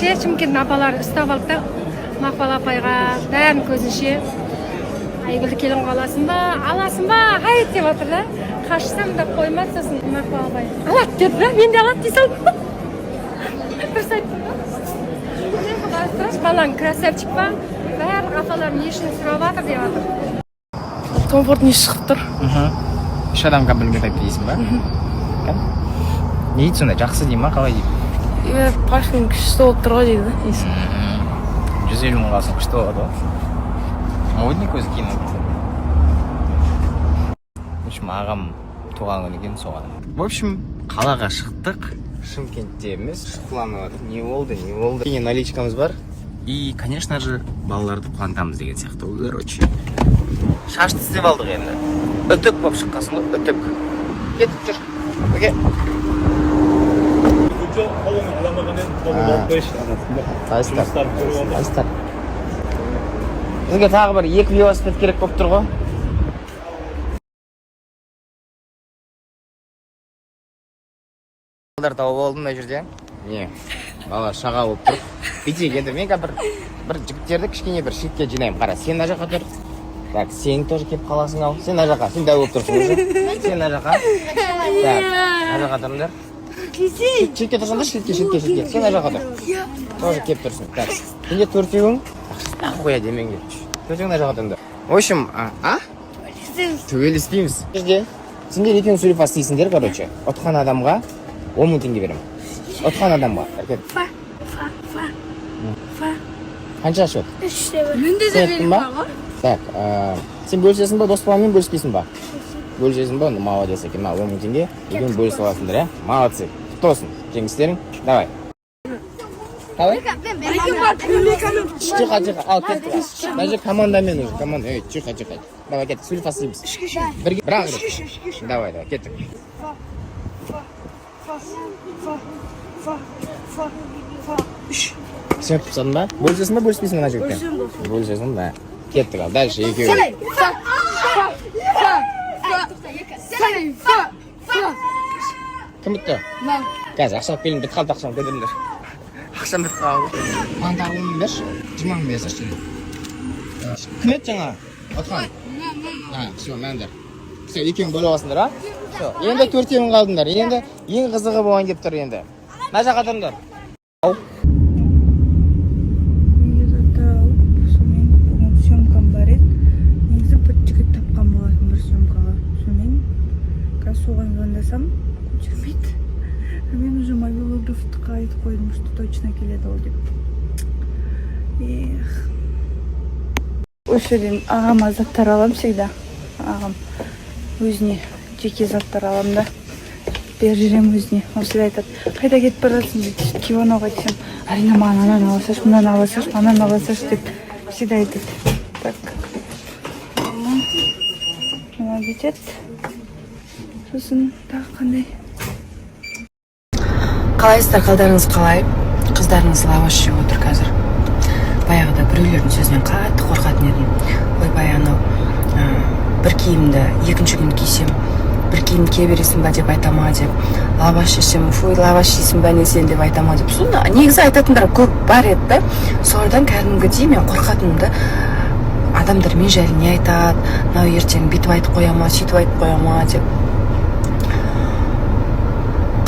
Ше, Шымкенттің апалары ұстап алды да, Мақпал апайға бәрінің көзінше: «Айгүлді келін қылып аласың ба, аласың ба, айт», – деп жатыр да. Қашсам да қоймады. Сосын Мақпал апай «алады» деді да, мен де «алады» дей салдым. Дұрыс айттым ба? Қарастыршы, балаң красавчик па, барлық апалар не үшін сұрап жатыр деп жатыр. Том Форд не шығып тұр. Үш адам комплимент айтты дейсің ба? Кән? Не дейді сонда, жақсы дей ма, қалай дейді? Иә, парфюм күшті болып тұр ғой дейді иісі. 150 мыңға алсаң, күшті болады ғой. Модный көзі киініп. В общем, ағам туған күні екен, соған. В общем, қалаға шықтық. Шымкентте емес, шұқыланып жатыр. Не болды, не болды? Кішкене наличкамыз бар. И, конечно же, балаларды қуантамыз деген сияқты ғой, короче. Шашты істеп алдық енді. Үтік болып шыққансың ғой, үтік. Кетіп жүр. Оке. Қолыңа аламаған едім, қолыңа алып қойшы арасында. Қалайсыздар? Жұмыстарын көріп алдым. Қалайсыздар? Бізге тағы бір екі велосипед керек болып тұр ғой. Балдар тауып алдым мына жерде. Не, бала шаға болып тұр. Бүйтейік енді, мен қазір бір жігіттерді кішкене бір шетке жинаймын. Қара, сен мына жаққа тұр. Так, сен тоже келіп қаласың ау. Сен мына жаққа, сен дәу болып тұрсың уже. Сен мына жаққа. Так, мына жаққа тұрыңдар. Шетке тұрсаңдар, шетке, шетке, шетке. Сен мына жаққа тұр. Тоже келіп тұрсың. Так, сенде төртеуің, нахуя демеңдер. Төртеуің мына жаққа тұрыңдар. В общем, а? Төбелеспейміз. Жерде сендер екеуің сулифа істейсіңдер, короче. Ұтқан адамға 10 000 теңге беремін. Ұтқан адамға. Кет. Фа, фа, фа, фа. Қанша счет? 3-1. Менде Сен ұттың ба? Так, сен бөлісесің ба, дос баламен бөліспейсің ба? Бөлісесің ба? Ну, молодец екен. Мына 10 000 теңге екеуің бөлісіп аласыңдар, иә? Молодцы. Құтты болсын жеңістерің. Давай. Қалай? Тихо, тихо. Ал, кеттік. Даже командамен уже, команда. Ей, тихо, тихо. Давай, кеттік. Сулифа істейміз. Бірге, бір ақ рет. Давай, давай, кеттік. Фа, фа, фа, фа, фа, фа, үш. Сен ұтып тастадың ба? Бөлісесің ба, бөліспейсің ба мына жігітпен? Бөлісесің ба? Кеттік, ал, дальше екеуі. Фа, фа, фа, фа, фа. Кім ұтты? Мен. Қазір ақша алып келейін, бітіп қалды ақшам, көтеріңдер. Ақшам бітіп қалған ғой. Маған тағы 10 мың берші. 20 мың берсінші. Кім еді жаңа? Ұтқан? А, все, мәндер. Все, екеуің бөліп аласыңдар, а? Все, енді төртеуің қалдыңдар. Енді ең қызығы болайын деп тұр енді. Мына жаққа тұрыңдар. Ау. Үйге заттар алып, сонымен бүгін съемкам бар еді. Негізі бір жігіт тапқан болатын бір съемкаға. Сонымен қазір соған звондасам, көтермейді. А мен уже мобилографтыққа айтып қойдым, что точно келеді ол деп. Эх. Осы жерден ағама заттар аламын всегда. Ағам өзіне жеке заттар аламын да, беріп жүремін өзіне. Ол всегда айтады: «Қайда кетіп бара жатсың?» – дейді. «Кивановға», – десем, «Арина, маған ананы ала салшы, мынаны ала салшы, ананы ала салшы», – деп всегда айтады. Так, мына кетеді. Сосын тағы қандай? Қалайсыздар, қалдарыңыз қалай? Қыздарыңыз лаваш жеп отыр қазір. Баяғыда біреулердің сөзінен қатты қорқатын едім. Ойбай, анау бір киімді екінші күн кисем, «бір киім кие бересің ба» деп айта ма деп, лаваш жесем, «фу, лаваш жейсің ба, не сен» деп айта ма деп. Соны негізі айтатындар көп бар еді да. Солардан кәдімгідей мен қорқатынмын да: адамдар мен жайлы не айтады, мынау ертең бүйтіп айтып қоя ма, сөйтіп айтып қоя ма деп.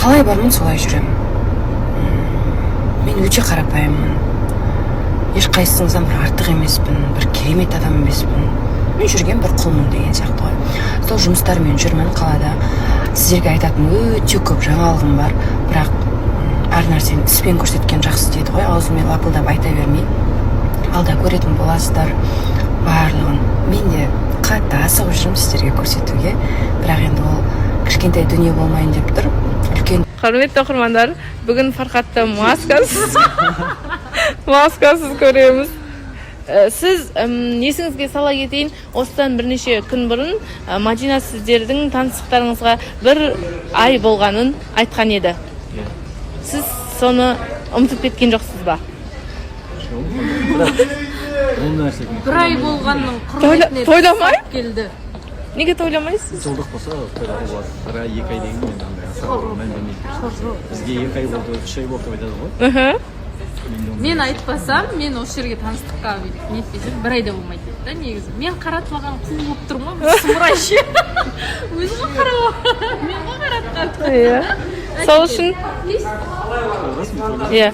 Қалай бармын, солай жүремін. Мен өте қарапайыммын, ешқайсыңыздан бір артық емеспін, бір керемет адам емеспін. Мен жүрген бір құлмын деген сияқты ғой. Сол жұмыстармен жүрмін қалада. Сіздерге айтатын өте көп жаңалығым бар, бірақ әр нәрсені іспен көрсеткен жақсы дейді ғой, аузыммен лапылдап айта бермей. Алда көретін боласыздар барлығын. Мен де қатты асығып жүрмін сіздерге көрсетуге, бірақ енді ол кішкентай дүние болмайын деп тұр, үлкен. Құрметті оқырмандар, бүгін Фархатты маскасыз көреміз. Сіз есіңізге сала кетейін, осыдан бірнеше күн бұрын Мадина сіздердің таныстықтарыңызға бір ай болғанын айтқан еді. Сіз соны ұмытып кеткен жоқсыз ба? Ол нәрсе Бір ай болғанның құрметіне Тойламай? келді. Неге тойламайсыз? Жылдық болса, тойлауға болады. Бір ай, 2 ай деген мен андай аса мән бермеймін. Бізге 2 ай болды, 3 ай болды деп айтады ғой. Мен айтпасам, мен осы жерге таныстыққа бүйтіп нетпесем, бір айда болмайды еді да негізі. Мен қаратылған қу болып тұрмын ғой, сұмырай ше. Өзі ғой қарап, мен ғой қаратқан. Иә, сол үшін, иә,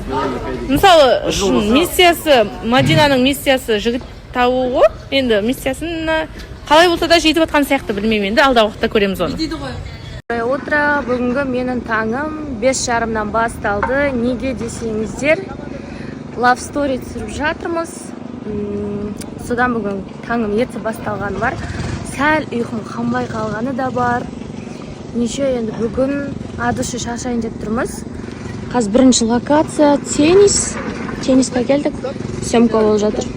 мысалы, шын миссиясы, Мадинаның миссиясы жігіт табу ғой. Енді миссиясына қалай болса да жетіп жатқан сияқты. Білмеймін, енді алдағы уақытта көреміз оны. Дейді ғой. Утро. Бүгінгі менің таңым 5:30-нан басталды. Неге десеңіздер, love story түсіріп жатырмыз. Содан бүгін таңым ерте басталғаны бар, сәл ұйқым қанбай қалғаны да бар. Неше, енді бүгін от души шаршайын деп тұрмыз. Қазір бірінші локация теннис, теннисқа келдік, съемка болып жатыр.